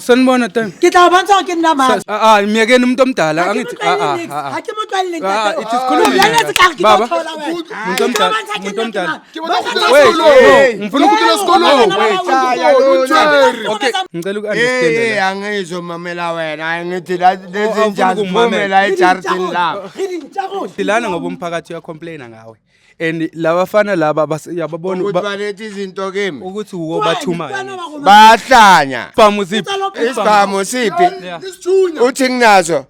Sanibona tata. Ke tla o bontsha gore ke nna mang. Ah, ah, myekeni umuntu omdala Ha ke angithi mo tlwaele ah niks. ah Ha ah. ke mo tlwaele Ah, ntate. ithi sikhulume Jwale naye. se ka re ke tlo Baba. thola wena. Umuntu Ke tlo omdala, bontsha ke umuntu nna ke omdala. mang. Ke batla Bontsha go Wait, dula sekolong. no, ngifuna Ke ukudlula batla sekolong. Wait. Okay. Okay, ngicela uku-understand Eh, la. angizomamela wena angithi lezi Oh, nja awufuni ukumamela. ziphume la ejaridini lami. Re dintja rona. Silana ngoba umphakathi uyacomplaina ngawe. And labafana laba yababona Ukuthi balethe izinto kimi. ukuthi uwobathumayo. Kwani, kwani Bayahlanya. Isibhamu siphi? Isibhamu siphi? Yeah. Uthi nginaso.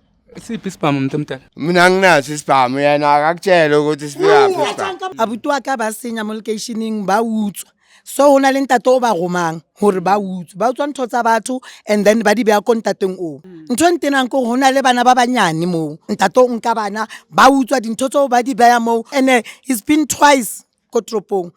Siphi isibhamu umuntu omdala? Mina nginaso isibhamu yena akakutshela ukuthi sifikaphi isibhamu. Abuti wa ka ba senya mo lekeisheneng ba utswa. So ho na le ntate o ba romang hore ba utswe. Ba utswa ntho tsa batho and then ba di beha ko ntateng oo. Ntho e ntenang ke hore ho na le bana ba banyane moo. Ntate o nka bana ba utswa dintho tseo ba di beha moo. And it's been twice ko toropong.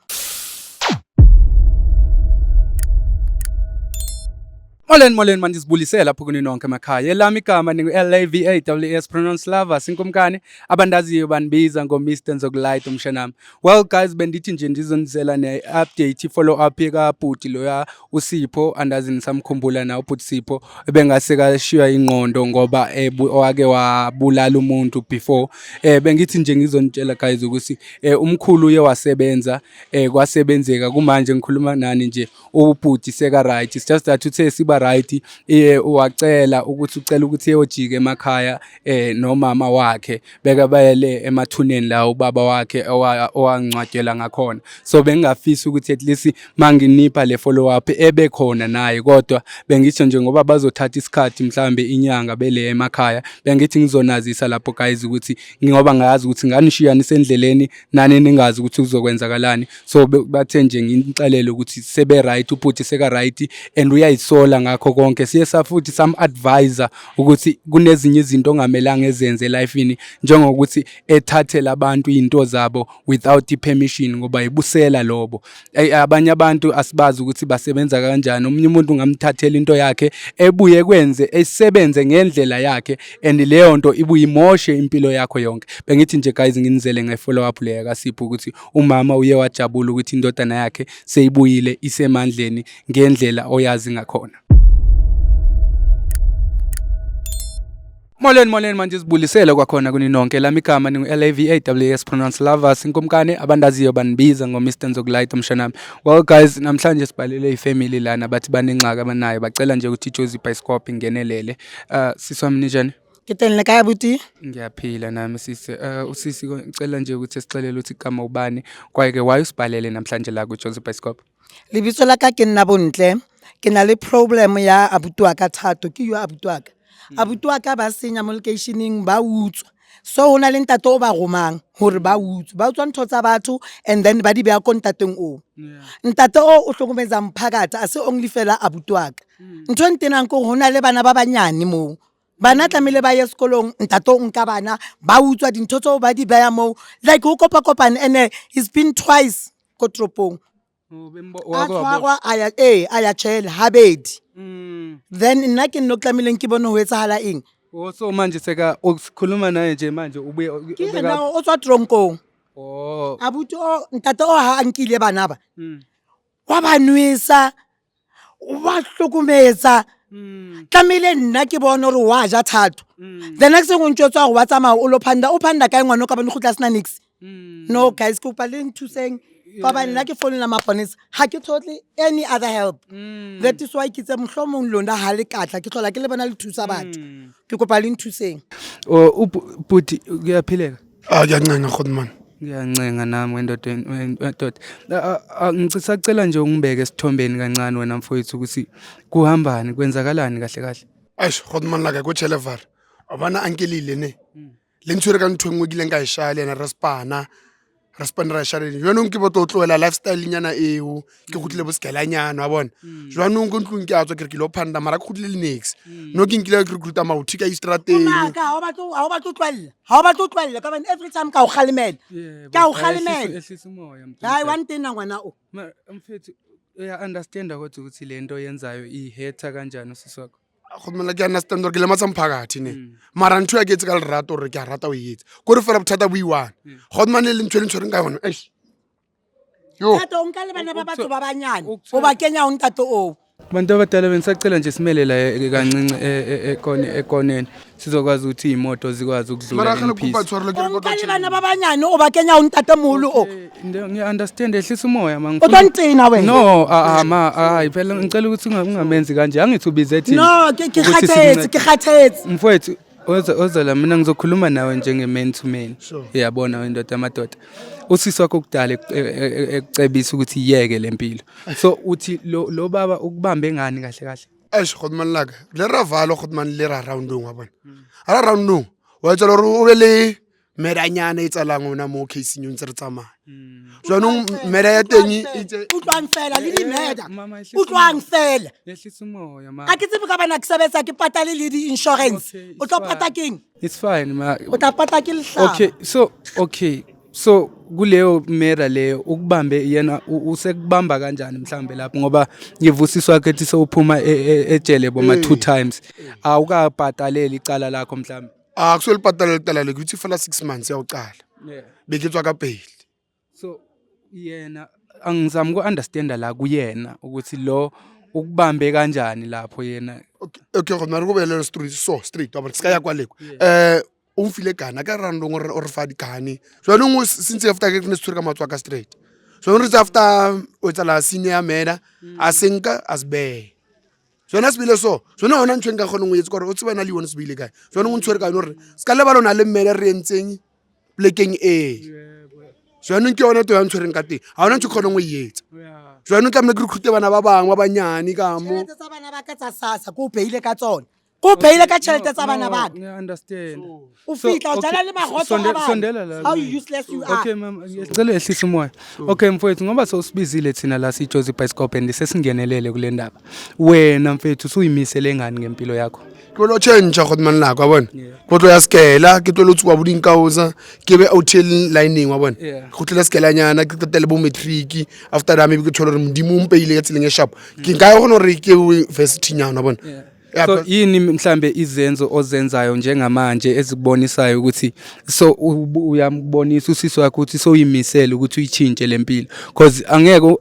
Molweni molweni manje sibulisele lapho kuni nonke emakhaya. Elami igama ningu L A V A W S pronounce lava sinkumkani abandaziyo banibiza ngo Mr Nzokulight umshanami. Well guys bendithi nje ndizonizela ne update follow up kabhuti loya uSipho andazi nisamkhumbula na ubhuti Sipho ebengase kashiywa ingqondo ngoba owake wabulala umuntu before. Bengithi nje ngizonitshela guys ukuthi umkhulu uye wasebenza kwasebenzeka kumanje ngikhuluma nani nje ubhuti seka right. It's just that uthe siba right wacela ukuthi ucela ukuthi eyojika emakhaya nomama wakhe beka bayele emathuneni la ubaba wakhe owangcwatyelwa ngakhona. So bengingafisa ukuthi at least manginipha le follow up ebe khona naye, kodwa bengisho nje ngoba bazothatha isikhathi mhlambe inyanga bele emakhaya, bengithi ngizonazisa lapho guys ukuthi ngoba ngazi ukuthi nganishiya nisendleleni nani ningazi ukuthi kuzokwenzakalani. So bathe nje nginixelele ukuthi sebe right, ubhuti seka right and uyayisola ngakho konke. Siye safuthi sam advisor ukuthi kunezinye izinto ongamelanga ezenze elifini, njengokuthi ethathele abantu izinto zabo without permission ngoba ibusela lobo. Abanye abantu asibazi ukuthi basebenza kanjani. Omunye umuntu ungamthathela into yakhe ebuye kwenze esebenze ngendlela yakhe and leyo nto ibuye imoshe impilo yakho yonke. Bengithi nje guys nginizele nge follow up leya kaSipho ukuthi umama uye wajabula ukuthi indodana yakhe seyibuyile isemandleni ngendlela oyazi ngakhona. Molweni molweni manje sibulisele kwakhona kuni nonke. Lami igama ningu L A V A W S pronounce lovers inkumkani abandaziyo banibiza ngo Mr Nzokulight umshanami. Well guys namhlanje sibhalele ifamily lana bathi banengxaki abanayo bacela nje ukuthi iJozi Bioscope ingenelele. Sisi wami ninjani? Ke teng le kae abuti? Ngiyaphila nami sisi. Usisi ngicela nje ukuthi sixelele ukuthi igama ubani kwaye ke why usibhalele namhlanje la ku Jozi Bioscope? Lebitso la ka ke nna Bontle. Ke na le problem ya abuti wa ka Thato, ke yo abuti wa ka. Abuti wa ka ba senya mo lekeisheneng ba utswa. So ho na le ntate o ba romang hore ba utswe. Ba utswa ntho tsa batho and then ba di beha ko ntateng oo. Ntate oo o hlokometsa mphakathi, a se only fela abuti wa ka. Ntho e ntenang ke hore ho na le bana ba banyane moo. Bana tlamehile ba ye sekolong, ntate o nka bana ba utswa dintho tseo ba di beha moo. Like ho kopakopane and it's been twice ko toropong. A tshwarwa a ya a ya jail habedi. Then nna ke nno tlamehileng ke bone ho etsahala eng. Oh, so manje seka ukhuluma naye nje manje ubuye Ke yena o tswa tronkong. Oh. Abuti o ntate o ha a nkile bana ba. Wa ba nwesa, wa hlokometsa. Tlamehile nna ke bone hore wa ja Thato. The next thing o ntjwetsa hore wa tsamaya o lo phanda, o phanda kae ngwana o ka bane kgutla a sena niks. No guys, ke kopa le nthuseng. Ka hobane nna ke founela maponesa, ha ke tlhotle any other help. That is why ke itse mohlomong lona ha le katla, ke hlola ke le bona le thusa batho. Ke kopa le nthuseng. Oh, bhuti kuyaphileka? Ah, ngiyancenga Godman. Ngiyancenga nami wendoda wendoda. Ngisacela nje ungibeke esithombeni kancane wena mfowethu ukuthi kuhambani, kwenzakalani kahle kahle. Eish Godman la ka ko tshelevar. A bona ankelile ne. Le ntshwere ka ntho e nngwe ke ileng ka e shaya le ena re spana. Re spana ra e shaya le jwanong ke batla ho tlohela lifestyle nyana eo ke kgutlile bo sekelanyana wa bona. Jwanong ko ntlong ke a tswa ke re ke lo phanda mara ke kgutlile le niks. No ke nkile ke recruita mauthi ka istrateng. Maka ha o batle ha o batle ho tlohella. Ha o batle ho tlohella ka hobane every time ka o kgalemela. Ka o kgalemela. Ehlisa umoya mntu. Hayi wa ntena ngwana o. Mfethu uya understand kodwa ukuthi le nto oyenzayo ihetha kanjani usisi wakho? Go ke understand gore ke lematsa mphakathi ne. Mara ntho ya ke etse ka lerato gore ke a rata o e etsa. Kore fela bothata bo iwane. Godman le ntho e le ntshwereng ka yona. Eish. Yo. Thato o nka le bana ba batho ba banyane. O ba kenya ho ntate oo. Bantu abadala, bengisacela nje simele la kancinci ekoneni, sizokwazi ukuthi iy'moto zikwazi ukudlula Mara in kgale kopa peace. tshwarelo, ke O re nka kopa le bana ba banyane, o ba kenya o ntatemoholo o. Ngiya-understand, ehlisa umoya ma. O tlo ntena wena. No, ah, ah, ma, hayi phela ngicela ukuthi ungamenzi kanje. Angithi ubize thina No, ke ukuthi kgathetse, ke kgathetse. Mfowethu, oza la, mina ngizokhuluma nawe njenge-man to man. Sure. Uyabona wena ndoda amadoda, usisi wakho kudala ekucebisa ukuthi iyeke le mpilo, so uthi lo baba ukubambe ngani kahle kahle? Eish, godman laka le ra valo, godman, le ra roundong wa bona, ga ra roundong wa etsa gore o be le medanyana e tsalang ona mo caseng yo ntse re tsamaya jaanong, meda ya teng e Utlwang fela le di-murder. Mama, ehlisa Utlwang umoya. fela. Yehlisa umoya, ma. A ke tsebe ka bana ke sebetsa, ke patale le di-insurance. Okay, O it's tlo fine. pata keng? It's fine, ma. O tla pata ke lehlaba. Okay, so kuleyo mera leyo ukubambe yena, usekubamba kanjani mhlambe lapho? Ngoba ngivusiswa wakhe ethi sewuphuma ejele boma two times, awukabhadaleli icala lakho mhlambe? A ke so le patala letala le, ke itse fela 6 months ya go qala be ke tswa ka pele. So yena, angizami uku-understanda la kuyena ukuthi lo ukubambe kanjani lapho yena. Okay, go mare go belela straight, so straight wa bona, se ka ya kwa lekwa o mfile kana ka roundong, o re fa dikane jaanong o sentse after ke ne se tshwere ka matsoa ka straight, so re tse after o etsala scene ya murder, a senka a se beya sona se bile, so sona ona ntho e nka kgoneng o etse kore o tsebana le yone se beile kae. Jaanong o ntshwere ka yone gore se ka lebala o na le mmele re entseng plekeng ee. Jaanong ke yone to ya ntshwereng ka teng, ga ona ntho e kgoneng o e etsa. Jaanong tlamehile ke recruite bana ba bangwe ba banyane ka mo. Tjhelete tsa bana ba ka tsa SASSA, ke o beile ka tsona, ke o beile ka tjhelete tsa bana ba ka. Ngiya-understand. O So, fihla o okay, jala le marotho a bana. Sondela la How kumina. useless you are. Okay mama, ngiyacela ehlisa umoya. Okay mfowethu, ngoba sewusibizile thina la sijozi bioscope and sesingenelele kule ndaba. Wena mfethu, usuyimisele ngani ngempilo yakho? Ke lo change godman lako wa bona, ke tlo ya skela, ke tlo lo tsuwa bo dinkaosa, ke be hotel lining wa bona. Go tlile skelanyana, ke qetele bo matric, after that maybe ke thole gore Modimo o mpeile ka tseleng e sharp, ke nka ya kgona gore ke university nyana wa bona. Yeah, So yini mhlambe izenzo ozenzayo njengamanje ezikubonisayo ukuthi so uyambonisa usisi wakho ukuthi sowuyimisele ukuthi uyichintshe lempilo? Because angeke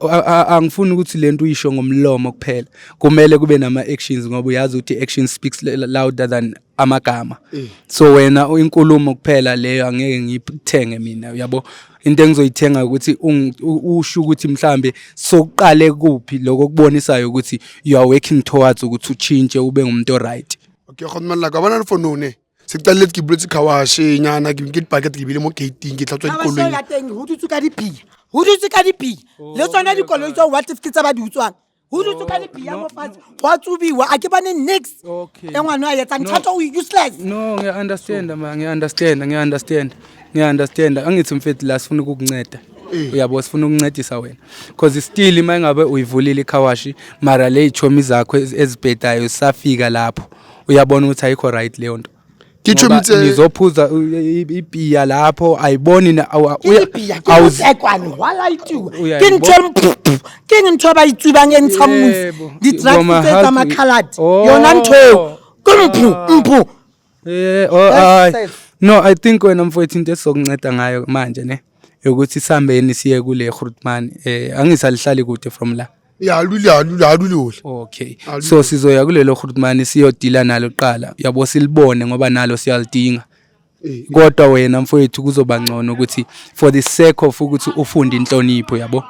angifuni ukuthi lento uyisho ngomlomo kuphela, kumele kube nama actions, ngoba uyazi ukuthi action speaks louder than amagama. So wena inkulumo kuphela leyo angeke ngiyithenge mina, uyabo. Into engizoyithenga ukuthi usho ukuthi mhlambe sokuqale kuphi lokho okubonisayo ukuthi you are working towards ukuthi uchintshe ube ngumuntu oright. Okay godman lako wa bona, le fonone se qaletse ke buletse car wash nyana, ke di-bucket, ke bile mo gating, ke tlhatswa Car wash dikoloi. Ya teng ho dutswe ka dipia, ho dutswe ka dipia le tsona dikoloi tseo, what if ke tse ba di utswang? Ho dutswe ka dipia mo fatshe, hwa tsubiwa, a ke bone nix e ngwana a etsang. No. Thato o useless. No, ngiya-understand ma, ngiya-understand, ngiya-understand, ngiya-understand. Angithi mfethu, la sifuna ukukunceda, uyabo, sifuna ukuncedisa wena, because still uma ingabe uyivulile i-car wash, mara le y'chomi zakho ezibhedayo zisafika lapho, uyabona ukuthi ayikho right leyo nto. Ke Ngoba tšhomi nizophuza ibhiya lapho, ayiboni Ke dipia, ke motekwane hwa laitiwa. Ke ntho e ke eng, ntho e ba e tsubang e ntshang mosi? Yebo. Di-drugs Boma tse tsa makhaladi, yona ntho eo ke mphu mphu. Oh, That's ay. safe. No, I think wena mfowethu, into esizokunceda ngayo manje ne ukuthi sihambeni siye kule Grootman, angisalihlali kude from la. Ya, lule ha dule hole. Okay. So sizoya kulelo Grootman, siyodila nalo kuqala. Yabo, silibone ngoba nalo siyalidinga. Kodwa wena mfowethu, kuzoba ngcono ukuthi for the sake of ukuthi ufunde inhlonipho, yabo,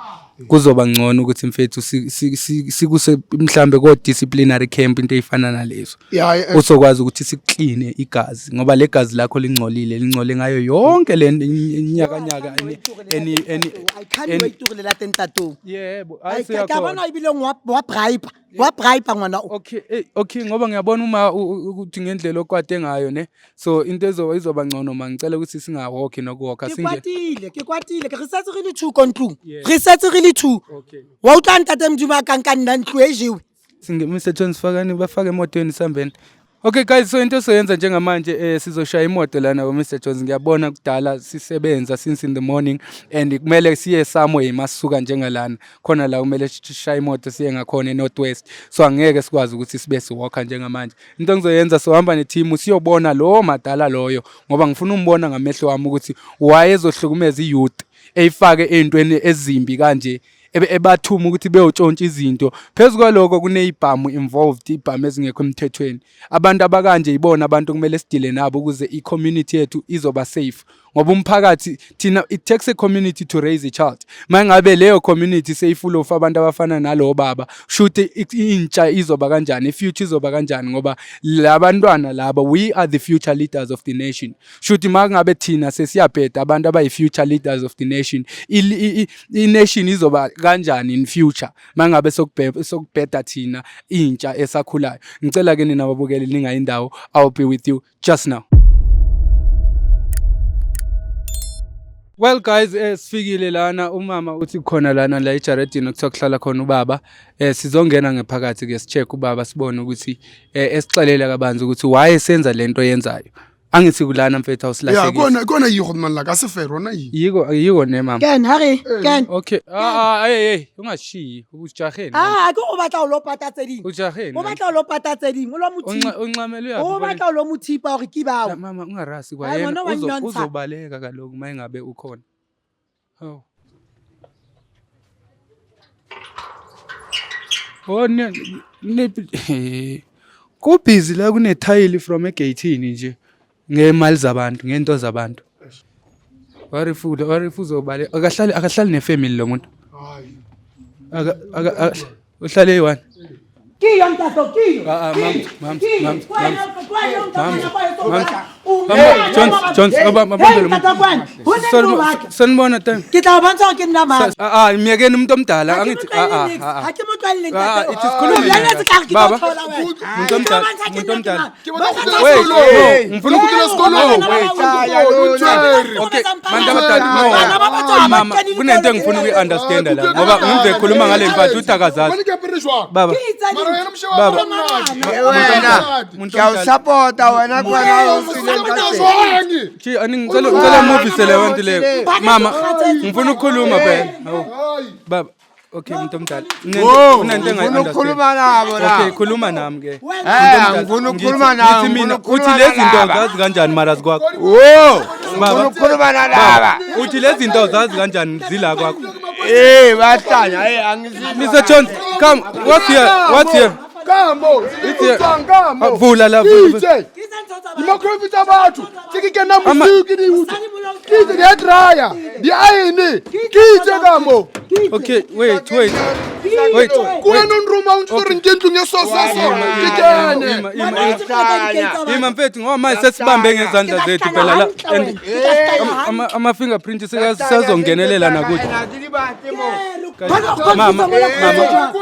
kuzoba ngcono ukuthi mfethu sikuse mhlambe ko disciplinary camp, into eyifana nalezo, Ya, uzokwazi ukuthi sikukline igazi, ngoba le gazi lakho lingcolile, lingcole ngayo yonke le nyakanyaka eni I can't wait to le lateng tatong. Yebo, hayi, Ai, ka siyakhona. bona ebile wa bribe, wa bribe ngwana o. Okay, okay, ngoba ngiyabona uma ukuthi ngendlela okwate ngayo ne, so into ezoba ngcono ma ngicela ukuthi singawalki nokuwalka. Ke Singe kwatile, ke kwatile, ke re setse re le two ko ntlong, re setse re le two. Wa utlwa ntate Modimo a kanka nna ntlo e jewe. Singe Mr Jones, fakani, bafake emotweni, sihambeni. Okay guys, so into esizoyenza njengamanje, sizoshaya imoto lana ko Mr Jones. Ngiyabona kudala sisebenza since in the morning and kumele siye somewhere masisuka njengalana. Khona la kumele sishaye imoto siye ngakhona eNorth West. So angeke sikwazi ukuthi sibe siwalka njengamanje. Into engizoyenza, sohamba ne-team siyobona lo madala loyo, ngoba ngifuna umbona ngamehlo wami ukuthi wayezohlukumeza i-youth, eyifake ey'ntweni ezimbi kanje. Ebathuma ukuthi beyotshontsha izinto. Phezu kwaloko kuney'bhamu involved, iy'bhamu ezingekho emthethweni. Abantu abakanje yibona abantu okumele sidile nabo ukuze i-community yethu izoba safe. Ngoba umphakathi thina, it takes a community to raise a child. Mangabe leyo community seyifull of abantu abafana nalo baba, shuthi intsha izoba kanjani, i-future izoba kanjani? Ngoba labantwana laba, we are the future leaders of the nation. Shuthi makungabe thina sesiyabheda abantu abayi-future leaders of the nation, i-nation izoba kanjani in future mangabe sokubheda thina intsha esakhulayo? Ngicela ke nina babukeli ningayindawo, I'll be with you just now. Well guys, sifikile lana. Umama uthi khona lana la ejaradini okuthiwa kuhlala khona ubaba. Sizongena ngephakathi ke, si-check ubaba, sibone ukuthi esixelela kabanzi ukuthi why senza lento yenzayo. Angithi kulana mfethu, Ya. Awusilahlekisi. Kona kona yigo man, like a se fair rona yi. Yiko yiko ne mama. Ken ha re ken. Okay. Ah ah, hey hey, ungashiyi, ujaheni. Ah, ke o batla o lo pata tse ding. Ujaheni. O batla o lo pata tse ding, o lo mothipa. Uncamele O uyaphi? batla o lo mothipa hore ke bao. Mama, ungarasi Hayi, kwayena ngwana wa nnyontsha. uzobaleka kaloku mayingabe ukhona. Hawu. Oh ne ne kubhizi la, kunethayili from egeyithini nje ngemali zabantu, ngento zabantu. Warifula warifuza uzobaleka. Akahlali nefamily lo muntu. Hayi. Aka uhlale eyi-one. Ke yo ntato, ke yo. Ah, ah, mams, mams, mams, mams. Mams, mams. Mams. Jones, Jones, abambele umuntu. Sorry, sanibona tami. Ke tla o bontsha hore ke nna mang. Ah ah, miyekeni umuntu omdala, Ha ke angithi mo ah tlwaele ah niks. ah, ah. Ha ke mo tlwaele. Ah, Ntate. ithi sikhulume O bolelletse naye. ka re ke tlo Baba. thola wena. Muntu omdala, Ke tlo bontsha ke muntu nna omdala. ke mang. Ke batla go Wait, dula sekolong. no, ngifuna Ke ukudlula dula sekolong. Okay, bantu abadala, no. Bana ba batho ha ba Mama, kene kunento dikolo. engifuna ukuyi-understanda la, ngoba ngimve ekhuluma ngale mpahla uthi akazazi. Wena ke apere jwang? Baba, Ke itse Mara wena mshe wa Baba. bona monate. Wena Muntu omdala. ngiyawusapota wena kwana. Usapota jwang? Chi, ani ngicela umuvise leyo nto leyo. Mama, ngifuna ukukhuluma phela. Hawu. Hayi. Baba, okay, muntu omdala. Wo, Kunento ngifuna engayi-understand. ukukhuluma nabo la. Okay, khuluma nami ke. Ngifuna ukukhuluma nabo. Ngithi mina Ngifuna uthi ukukhuluma lezi zinto nalaba. awuzazi kanjani mara zikwakho? Wo, Baba. ngifuna ukukhuluma nalaba. Uthi lezi zinto awuzazi kanjani zila kwakho? Bahlanya, angizi. Mr. Jones, come. What's here? What's here? Kamo, It's here. kamo. Ah, vula la, vula. Itse. Di-microwave tsa batho tse ke kenang Ama- bosiu ke di utswa. Ke itse di a dryer, di aene. Ke itse ka mo. Okay, wait, wait. Wait. Ko wena o nroma o ntse o re nke ntlong ya so so so. Ke kene. Ima, ima, ima mfethu, ngoba manje sesibambe ngezandla zethu phela la and ama-fingerprint sezongenelela nakuthi. Mama, mama,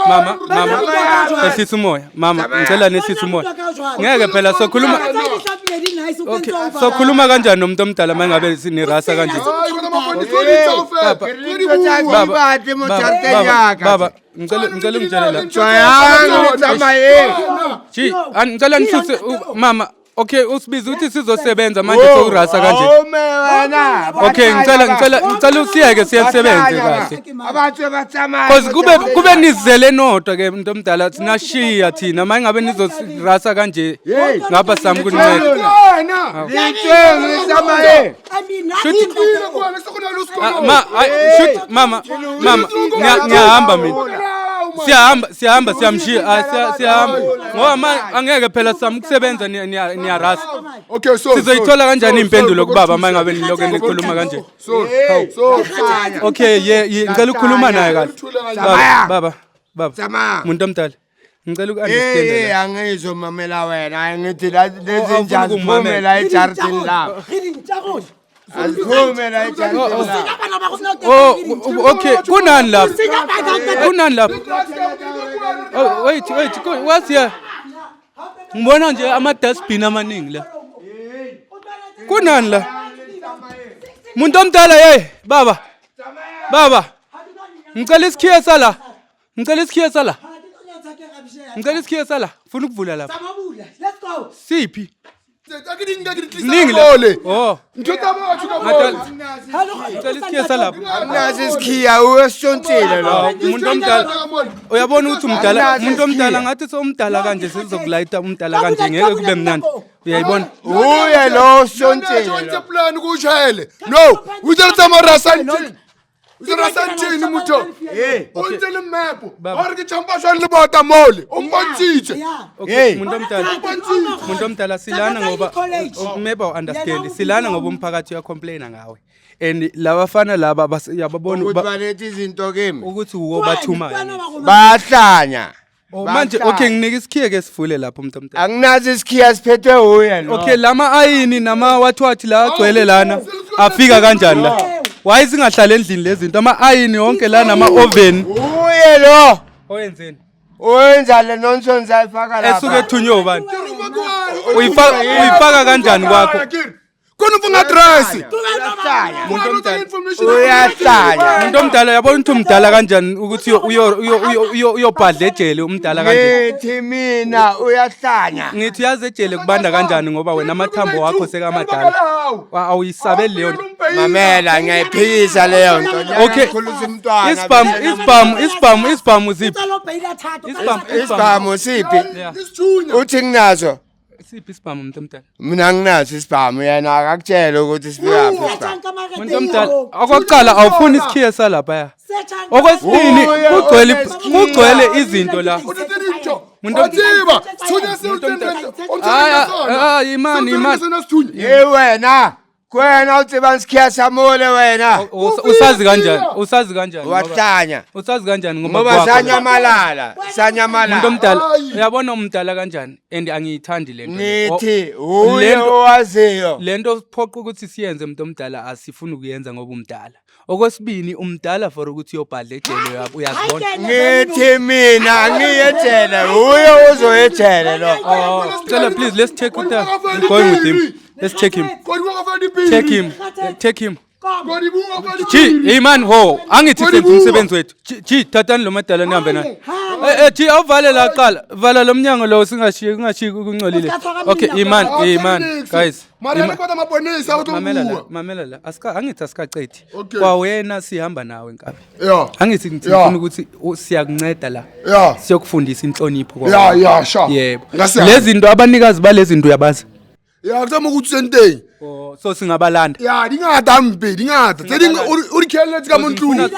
mama, mama, ehlisa umoya. Mama, ngicela nehlisa umoya. Ngeke phela sokhuluma. Okay, sokhuluma kanjani nomuntu omdala mangabe sinerasa kanje? Hayi, kona mafundisi o di tsa ofela. Baba. Ke di bua. Baba, baba, baba, ngicela ungitshele la. Ji, ngicela nisuse mama. Okay, usibiza ukuthi sizosebenza, manje sewurasa kanje. Okay, ngicela usiyeke siyasebenze kahle. Abantu batsamaya. Cause kube nizele nodwa ke umuntu omdala, sinashiya thina mangabe nizorasa kanje ngapha sami kuninceda. Wena. Ile kwa se gona le Ah, sekolo. Ma, ay, shoot mama, mama, ngiyahamba mina. Siyahamba, siyahamba, siyamshiya, ah, siyahamba. Ngoba ma angeke phela sami ukusebenza niyarasa. Okay, so Sizoyithola kanjani impendulo kubaba mangabe nilokhu nikhuluma kanje? So so Okay, ye ngicela ukukhuluma naye kahle. Baba, baba, baba. Tsamaya. Muntu omdala. Ngicela uku-understand la. Angizomamela wena. Hayi, ngithi lezi Awufuni nja ukungimamela. aziphume la ejardini lapho. Aziphume la ejardini lapho. Oh, okay, kunani lapho? Kunani lapho? Oh, wait, wait, what's here? Ngibona nje ama dustbin amaningi la. Kunani la? Muntu omdala, hey, baba. Baba. Ngicela isikhiye sala. Ngicela isikhiye sala. Ngicela isikhiye sala. Ufuna ukuvula lapha. Let's go. Siphi? Ke di nka ke di tlisa Ziningi ka la. mole. Oh, Ntho tsa batho ka Ngadala. mole. Ngicela isikhiye salapha. Nazi isikhiya uyesontsile lo. Umuntu omdala. Uyabona ukuthi umdala, umuntu omdala ngathi sewumdala kanje, sizokulayita umdala kanje ngeke kube mnandi. Uyayibona? Uye lo usontsile Tshwantse lo. plan ko tjhaele. No, o itse tsa marasa ntle. O dira santini motho. Hey. O ntse le map. Baba. Wa re ke champa jwang le bota mole. O mpontshitse. Okay, Hey. muntu omdala. Muntu omdala silana ngoba maybe awu understand silana ngoba umphakathi uyacomplaina ngawe. And labafana laba yababona Ukuthi balethe izinto kimi. ukuthi uwo bathumayo. Bayahlanya. Oh, manje okay nginike isikhiye ke sivule lapho umuntu omdala. Anginaso isikhiya siphethwe uye lo. Okay lama ayini nama wathwathi la agcwele lana afika kanjani la? Why singahlala endlini lezi zinto ama ayini yonke la nama oven. Uye lo. Oyenzeni? Owenza le nonsense ayifaka lapha. Esuke ethunywe ubani? Uyifaka kanjani kwakho? Khona ufunga address. Uyahlanya. Muntu omdala. Uyahlanya. Umuntu omdala uyabona ukuthi umdala kanjani ukuthi uyobhadla ejele umdala kanjani. Ngithi mina uyahlanya. Ngithi uyazi ejele kubanda kanjani ngoba wena amathambo wakho sekamadala. Awuyisabeli leyo nto. Mamela ngiyayiphikisa leyo nto. Okay. Ngikhulisa umntwana. Isibhamu isibhamu isibhamu isibhamu ziphi? Isibhamu siphi? Yeah. Uthi nginaso. Siphi isibhamu umuntu omdala? Mina nginaso isibhamu yena akakutshela ukuthi sifikaphi isibhamu. Umuntu omdala okokuqala awufuni isikhiye salapha ya. Okwesibili Uye, kugcwele onesikhiya. kugcwele izinto la. Muntu Otsiba, sithunya Hayi, hayi, imani, imani. sithunya. Ye wena, kwena utseba isikhiya samole wena. Usazi kanjani? Usazi kanjani? Wahlanya. Usazi kanjani ngoba Ngoba kwakho la. sanyamalala, Umuntu sanyamalala. omdala Hayi. uyabona umdala kanjani and angiyithandi lento. le. Ngithi uye Lento- owaziyo. Lento siphoqa ukuthi siyenze umuntu omdala asifuni ukuyenza ngoba umdala. Okwesibini umdala for ukuthi uyobhadla ejele uyazibona. Ngithi mina angiye ejele, uye uzoya ejele lo. Oh, Stella, please let's check with her. We're going with him. Let's check him. Check him. Check him. G, hey man ho, angithi senze umsebenzi wethu. G, G, thathani lo madala nihambe naye. Eh eh G, awuvale la kuqala. Vala lo mnyango lo singashiyi kungashiyi kungcolile. Okay, iman, iman, guys. Mara Iman. le kota maponesa o tlo Mamela la, bua. mamela la. Asika angithi asikacedi. Okay. Kwawena sihamba nawe nkabi. Yeah. Angithi ngithi Yeah. ngifuna ukuthi siyakunceda la. Yeah. Siyokufundisa inhlonipho Yeah, yeah, sure. Yebo. Ngasiya. Lezi zinto abanikazi balezi zinto uyabazi. Ya, ke tsama go tseng teng. Oh, so singabalanda. Ya, di ngata mpe, di ngata. Tse ding o di kheletse ka mo ntlong.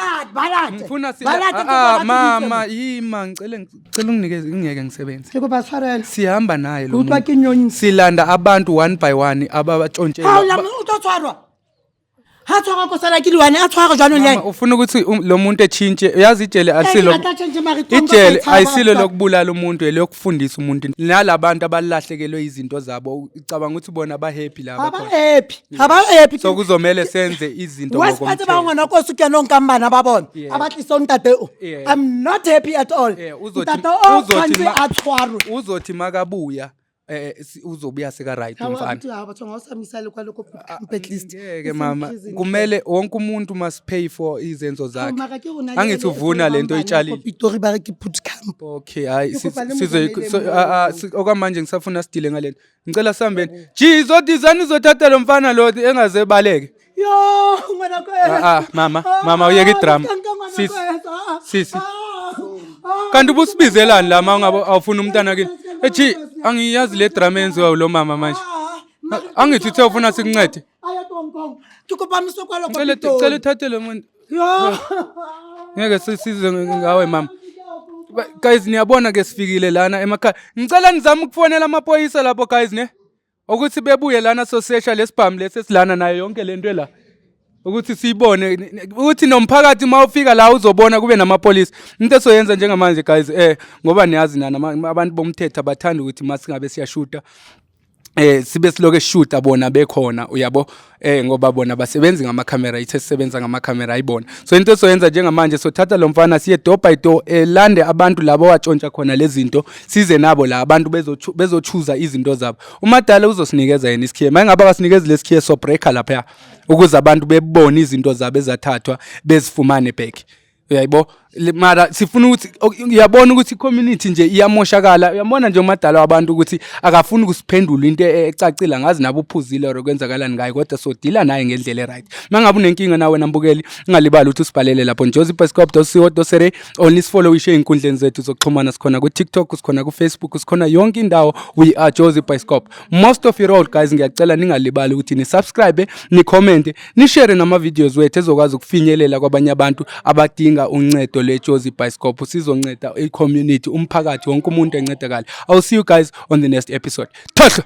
Ngifuna sila ah mama yima ngicela ngicela unginikeze ngingeke ngisebenze. Ke kopa tshwarelo. Sihamba naye lo. Ke utlwa muntu. ke nyonyisa. Silanda abantu one by one Ha o ababatshontshela. la o tlo tshwarwa. Ha tshwarwa ko sala ke liwane a tshwarwa jwanong le. Mama ufuna ukuthi lo muntu etshintshe uyazi ijele alisilo. Ke batla tjhentjhe mare tonko Ijele ka e tshaba. ayisilo lokubulala umuntu elokufundisa umuntu nalabantu abalahlekelwe izinto zabo ucabanga ukuthi bona ba happy Ha laba ba khona. happy. Ha ba happy. So kuzomele senze izinto Wa sepatse ba ngokomthetho. ngwana ko se kenong ka bana ba bona. Yeah. A ba tlisa ntate o. Yeah. I'm not happy at all. Yeah, uzothi- Ntate o uzothi tshwanetse a tshwarwe. Uzothi makabuya eh uzobuya seka right umfana. Ngeke mama kumele wonke umuntu must pay for izenzo zakhe. Angithi uvuna lento oyitshalile. Pitori ba re ke boot camp. Okay hayi Ke kopa le sizo motsamaile so moo. ah, ah, okwamanje ngisafuna sidile ngalento. Ngicela sihambeni. Ji izodizani izothatha lo mfana lo engaze baleke. Yo, ngwana ko. Ah, ah, mama, mama, uyeke idrama. Sisi, sisi. Kanti ubusibizelani la ma ungabe awufuna umntana kini? Ethi angiyazi le drama eyenziwa lo mama manje. Angithi uthe ufuna sikuncede. Aya tonkong. Ke kopa msokwalo ko Ngicela Pitori. ngicela uthathe lo muntu. Yo. Ngeke sisize ngawe mama. Guys niyabona ke sifikile lana emakhaya. Ngicela nizame ukufonela amaphoyisa lapho guys ne. Ukuthi bebuye lana sosesha lesibhamu lesi esilana nayo yonke lento la. Ukuthi siyibone ukuthi nomphakathi mawufika la uzobona kube namapolisa. Into esoyenza njengamanje guys ngoba niyazi nana abantu bomthetho abathanda ukuthi masingabe siyashuta. Sibe siloke eshuta bona bekhona uyabo ngoba bona basebenzi ngamakhamera ithe sisebenza ngamakhamera ayibona. So into esoyenza njengamanje sothatha lo mfana siye door by door elande abantu labo watshontsha khona lezi zinto size nabo la abantu bezochuza izinto zabo. Umadala uzosinikeza yena isikhiye mayingabe akasinikezi lesikhiye so breaker lapha ukuze abantu bebone izinto zabo ezathathwa bezifumane back. Uyayibo? Mara sifuna ukuthi uyabona ukuthi i-community nje iyamoshakala. Uyabona nje umadala wabantu ukuthi akafuni ukusiphendula into ecacile, angazi nabo uphuzile or kwenzakalani ngaye, kodwa sodila naye ngendlela e-right. Uma ngabe unenkinga nawe nambukeli, ungalibali ukuthi usibhalele lapho jozibioscope.co.za, only sifollowishe ey'nkundleni zethu zokuxhumana. Sikhona ku-TikTok, sikhona ku-Facebook, sikhona yonke indawo. We are Jozi Bioscope. Most of it all, guys, ngiyacela ningalibali ukuthi ni-subscribe, ni-comment, ni-share nama-videos wethu ezokwazi ukufinyelela kwabanye abantu abadinga uncedo lweJozi Bioscope. Sizonceda i-community, umphakathi wonke, umuntu encedakale. I'll see you guys on the next episode. Thohlo.